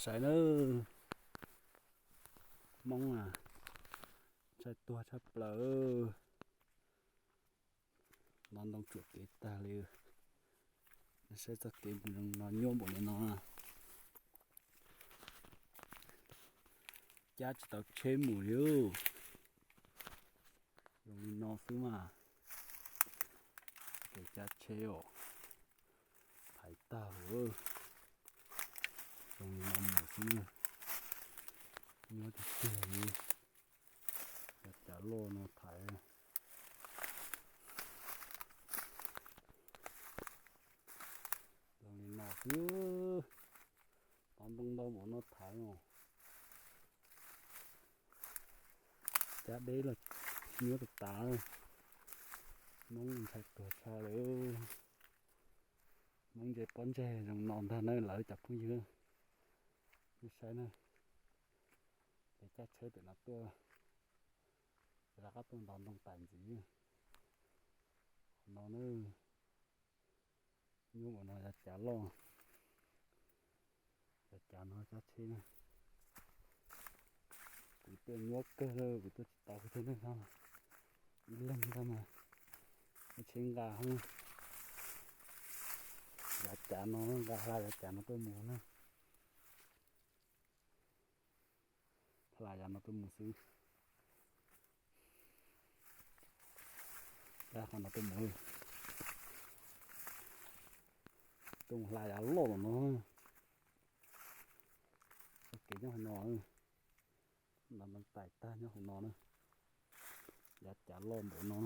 Saib nawb, Hmoob a, ntshai tuag tshaj plaws. Nov ntoo tsuam kev tag li. Saib txoj kev mus zoo no nyuaj npaum li no. Cab tsis tau tsheb mus li. Zoo li no xwb mas, kev cab tsheb os, thaiv tag lawm. Zoo li no mus xwb, nyuaj tiag tiag li. Cov cav loj no thaiv. Zoo li no xwb, tov ntoo ntau npaum no thaiv os. Cab deb los nyuaj tas tas. Hmoob ntshai tuag tshaj lawm. Hmoob ntse pob ntseg zoo no ntag na lawv cov phooj ywg. Nej saib na, es cab tsheb pem no tuaj, rov qab tuaj ntov ntoo tas ntxiv. Qhov no na, nyuaj npaum no yog cav loj, yog cav no cab tsheb na. Kuv tuaj nyuaj kawg, kuv tuaj tsis tau kiag thiab na. Ib leeg ntag mas, tsheb nqa, yav cav no nqa hla yav cav no tuaj mus na. Hla yav no tuaj mus xwb. Hla qhov no tuaj mus, tuaj mus hla yav loj no. Txoj kev nyob hauv no, no tais tag nyob hauv no na. Yav cav loj npaum no,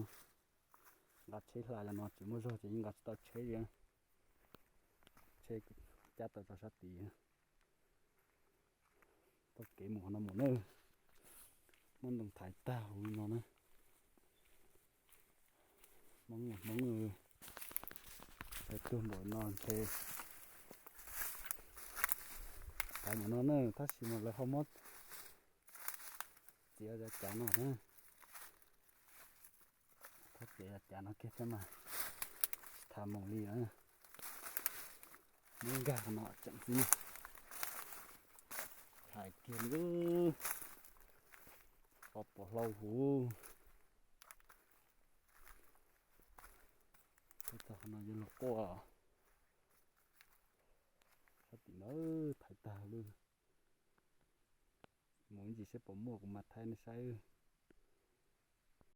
nqa tsheb hla yav no tsis muaj zog ces yeej nqa tsis tau tsheb li. Tsheb cab tau rau sab tid. Txoj kev mus qhov no mus na, muab ntoo thaiv tag huv no na. Hmoob, Hmoob, txhais tuag npaum no ntshe thaiv mus no na, tab sis mas lawv ho muab txiav yav cav no na. Thaiv txiav yav cav no kiag thiab mas tsis tham mus li na. Muab nkag no tseem xwb na. Thaiv kiag li, qhov pom hlau huv. Txog qhov no yuav luag quaj. Sab tim no thaiv tag li. Mus ib ntsis seb puas muaj kuv mam thaij nej saib.